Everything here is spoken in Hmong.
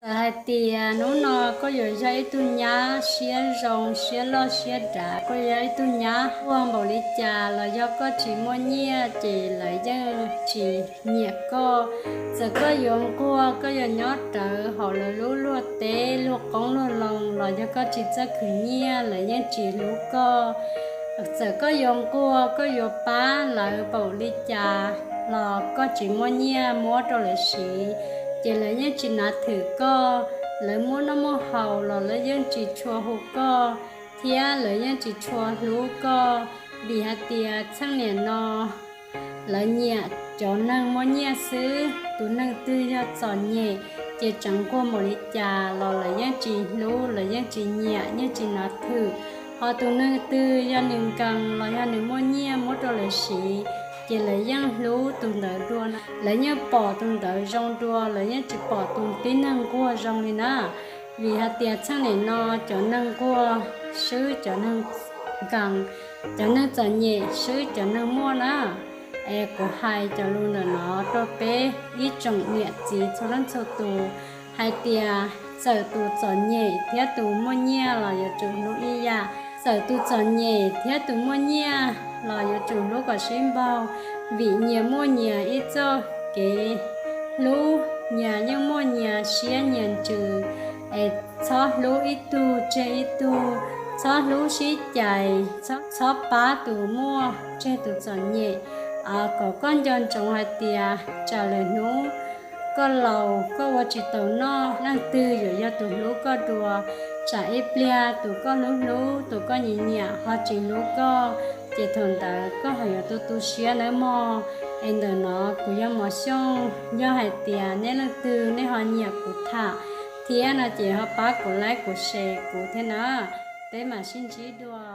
Txawm hais tias hnub no koj yuav yog ib tug nyab siab zoo siab loj siab dav, koj yog ib tug nyab nquag npaum li cas los yog koj tsis muaj nyiaj ces lawv yeej tsis nyiam koj. Txawm koj yuav nquag, koj yuav nyob rawv hauv lawv lub luag teb luag qoob luag loo los yog koj tsis txawj khwv nyiaj lawv yeej tsis hlub koj. Txawm koj yuav nquag, koj yuav pab lawv npaum li cas los koj tsis muaj nyiaj muab rau lawv siv, ces lawv yeej tsis nav thwm koj. Lawv muaj noj muaj haus los lawv yeej tsis tshua hu koj, thiab lawv yeej tsis tshua hlub koj, vim hais tias txheej niam no lawv nyiam cov neeg muaj nyiaj xwb. Tus neeg twg yog txom nyem ces tseem nquag npaum li cas los lawv yeej tsis hlub, lawv yeej tsis nyiam, yeej tsis nav thwm. Ho tus neeg twg yog nws nkees los yog nws muaj nyiaj muab rau lawv siv, ces lawv yeej hlub tus ntawd dua, lawv yeej pom tus ntawd zoo dua, lawv yeej tsis pom tus tib neeg nquag zoo li na. Vim hais tias txheej niam no cov neeg nquag swb cov neeg nkees, cov neeg txom nyem swb cov neeg muaj na. Es kuv hais cov lus ntawm no rau peb ib tsoom niam txiv txhua leej txhua tus hais tias txawm tus txom nyem thiab tus muaj nyiaj los yuav tsum hlub ib yam, txawm tus txom nyem thiab tus muaj nyiaj los yuav tsum hlub kom sib npaug, vim nyias muaj nyias ib txoj kev hlub, nyias yeej muaj nyias siab nyias ntsws. Es txhob hlub ib tug tseg ib tug, txhob hlub sib cais, txhob pab tus muaj tseg tus txom nyem. Kom koj nco ntsoov hais tias tsam lwm hnub koj laus koj ua tsis taus noj, leej twg yuav yog tus hlub koj dua? Tsam ib pliag tus koj hlub hlub, tus koj nyiam nyiam ho tsis hlub koj, ces thaum ntawd koj ho yuav tu tu siab nawb mog. Es ntawm no kuv yog Mos Xyooj, yog hais tias nej leej twg nej ho nyiam kuv tham thiab no ces ho pab kuv like kuv share kuv thiab na. Peb mam sib ntsib dua.